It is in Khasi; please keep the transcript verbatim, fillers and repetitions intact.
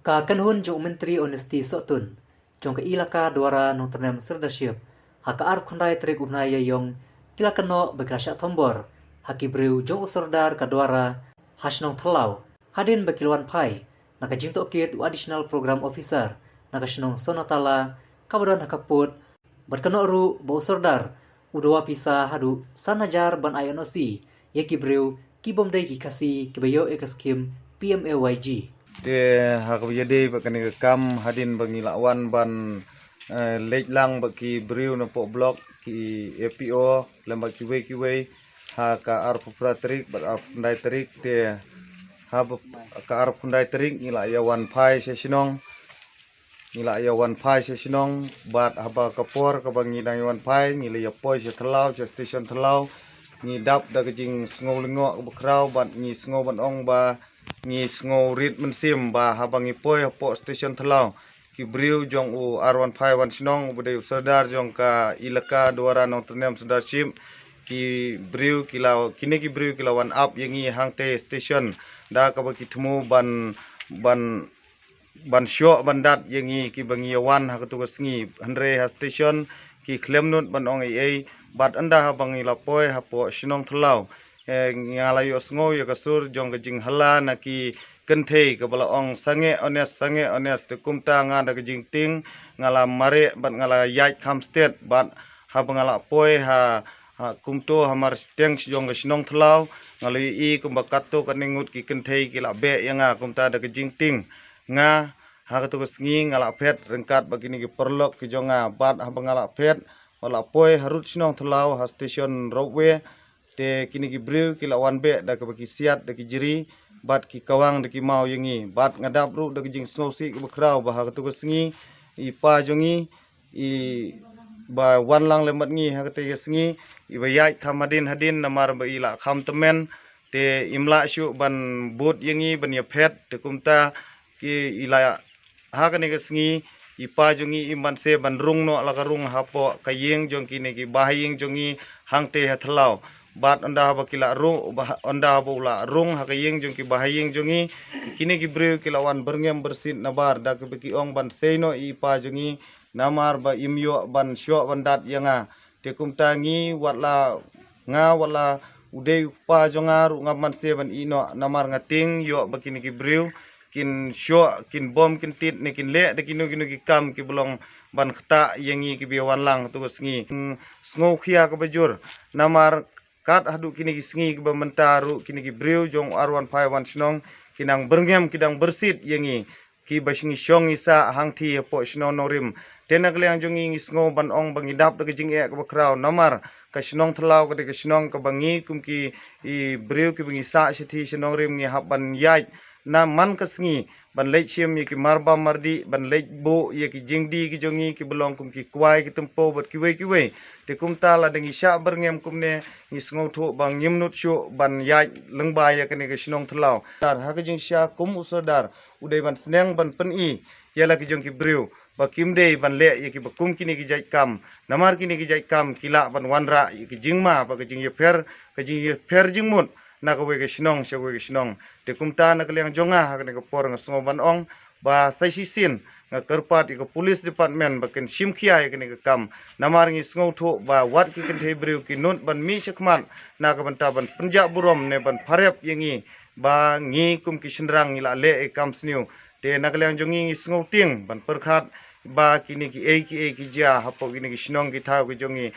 Ka kynhun jong u Myntri Honesty Sohtun jong ka Elaka Dwara Nongtyrnem Sirdarship ha ka arphew khyndai tarik u bnai Ïaïong ki la kynnoh ba ki la shah thombor ha ki briew jong u Sordar ka Dwara ha shnong Thlaw, hadien ba ki la wan phai na ka jingtohkit u Additional Program Officer na ka shnong Sonatala kaba don ha ka pud bad kynnoh ruh ba u Sordar u dawa pisa haduh san hajar ban ai N O C ïa ki briew ki bym dei ki Khasi kiba ïoh ïa ka skim P M A Y G. Te ha kaba ïadei bad kane ka kam, hadien ba ngi la wan ban eh, leit lang bad ki briew napoh block, ki A P O lem bad kiwei kiwei, ha ka arphew phra tarik bad arphew khyndai tarik, te haba ka arphew khyndai tarik ngi la ïa wan phai sha shnong. Ngi la ïa wan phai sha shnong, bad haba ka por kaba ngi dang ïa wan phai, ngi la ïa poi sha Thlaw, sha station Thlaw. Ngi dap da ka jingsngew lyngngoh kaba khraw, bad ngi sngew ban ong ba ngi sngew rit mynsiem ba haba ngi poi hapoh station Thlaw, ki briew jong u ar wan phai wan shnong uba dei u Sordar jong ka Elaka Dwara Nongtyrnem Sirdarship, ki briew ki la, kine ki briew ki la wan ap ïa ngi hangtei station da kaba ki thmu ban, ban ban shoh ban dat ïa ngi kiba ngi ïa wan ha katu ka sngi. Hynrei ha station ki khlem nud ban ong ei ei, bad ynda haba ngi la poi hapoh shnong Thlaw, eh, nga la ïohsngew ïa ka sur jong ka jinghala na ki kynthei kaba la ong, "Sangeh Honest, sangeh Honest." Te kumta nga da ka jingtieng nga la mareh bad nga la ïaid kham stet, bad haba nga la poi ha, ha kumto ha marteng jong ka shnong Thlaw, nga la ïohi kumba katto katne ngut ki kynthei ki la beh ïa nga. Kumta da ka jingtieng nga ha katu ka sngi nga la phet ryngkat bad kine ki paralok ki jong nga, bad haba nga la phet, nga la poi harud shnong Thlaw ha station Ropeway, te kine ki briew ki la wan beh da kaba ki siat da ki jri, bad ki kawang da ki maw ïa ngi, bad nga dap ruh da ka jingsngewsih kaba khraw ba ha katu ka sngi i pa jong ngi i ba wan lang lem bad ngi ha katu ka sngi, i ba ïaid kham hadien hadien namar ba i la kham tymmen, te im lah shuh ban bud ïa ngi ban ïa phet. Te kumta ki i la ha kane ka sngi i pa jong ngi im banse ban rung noh la ka rung hapoh ka ïing jong kine ki bahaïing jong ngi hangtei ha Thlaw. Bad ynda haba ki la rung, ba, ynda haba u la rung ha ka ïing jong ki bahaïing jong ngi, kine ki briew ki la wan byrngem byrsit nabar da kaba ki ong ban sei noh i pa jong ngi namar ba im ïoh ban shoh ban dat ïa nga. Te kumta ngi wat la nga wat la u dei u pa jong nga ruh ngam banse ban ïeh noh namar nga tieng ïoh ba kine ki briew kin shoh, kin bom, kin tit ne kin leh da kino kino ki kam kiba long ban ktah ïa ngi kiba ïa wan lang ha katu ka sngi. Sngewkhia kaba jur namar kat haduh kine ki sngi kiba mynta ruh kine ki briew jong u ar wan phai wan shnong ki nang byrngem, ki dang byrsit ïa ngi kiba ngi shong ngi sah hangtei hapoh shnong Nongrim. Te na ka liang jong ngi ngi sngew ban ong ba ngi dap da ka jingeh kaba khraw namar ka shnong Thlaw ka dei ka shnong kaba ngi kum ki briew kiba ngi sah shathie sha Nongrim ngi hap ban ïaid na man ka sngi ban leit shim ïa ki marbam mardih, ban leit buh ïa ki jingdie ki jong ngi kiba long kum ki kwai, ki tympew bad kiwei kiwei. Te kumta lada ngi shah byrngem kumne ngi sngewthuh ba ngim nud shuh ban ïaid lyngba ïa kane ka shnong Thlaw. Sordar, ha ka jingshisha kum u Sordar u dei ban sneng ban pyni ïa la ki jong ki briew ba kim dei ban leh ïa kiba kum kine ki jait kam. Namar kine ki jait kam ki lah ban wanrah ïa ki jingma bad ka jingïapher, ka jingïapher jingmut na kawei ka shnong sha kawei ka shnong. Te kumta na ka liang jong nga ha kane ka por nga sngew ban ong ba sa shisien nga kyrpad ïa ka police department ba kin shim khia ïa kane ka kam. Namar ngi sngewthuh ba wat ki kynthei briew ki nud ban mih shakhmat na ka bynta ban pynjah burom ne ban pharep ïa ngi ba ngi kum ki shynrang ngi la leh ïa ka kam sniew. Te na ka liang jong ngi ngi sngewtieng ban pyrkhat ba kine kiei kiei ki jia hapoh kine ki shnong ki thaw ki jong ngi.